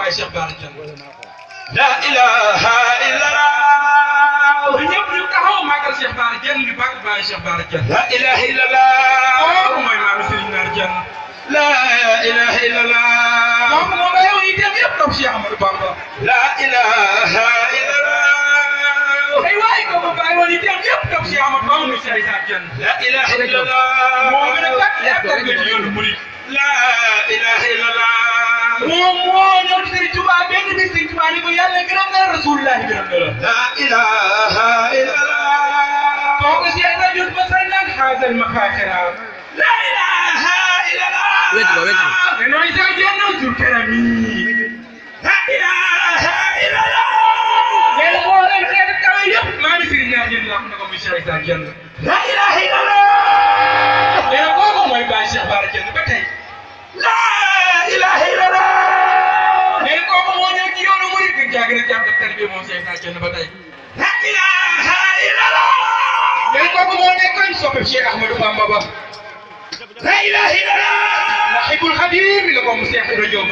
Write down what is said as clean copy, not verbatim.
Baye Cheikh Bara Diène la ilaha illallah ñëpp ñu taxaw màggal Cheikh Bara Diène ñu bàgg Baye Cheikh Bara Diène la ilaha illallah kooku mooy maam Serigne Nar Diène la ilaha illallah kooku moo nga yow itam yëpp topp Cheikh Amadou Bamba la ilaha illallah ay waay ko ba bàyyi woon itam yëpp topp Cheikh Amadou Bamba muy Serigne Nar Diène la ilaha illallah moo gën a gàtt yàgg nga ci yoonu murid la ilaha illallah moom moo ñëw ci Serigne Touba benn bis Serigne Touba ni ko yàlla gërëm na Rasulullah gërëm na la la ilaha illallah kooku si ay rajo ba sa naan xaasal ma xaaxira la ilaha illallah mais nooy sa jenn sur kanami la ilaha illallah mais moo leen xeet kawe yëpp maa ngi Serigne Nar Diène la na ko muy Cheikh Issa Diène la ilaha illallah mais kooku mooy Baye Cheikh Bara Diène ba tey la ilaha illallah nee kooku moo ñëw ci yoonu murid bi jàng rek jàpp daf tarbiya moom Cheikh Issa Diène ba tey la ilaha illallah nee kooku moo nekkoon soppe Cheikh Ahmadou Bamba ba la ilaha illallah Muhibbul Khadim la ko mu Cheikh Ibra Diop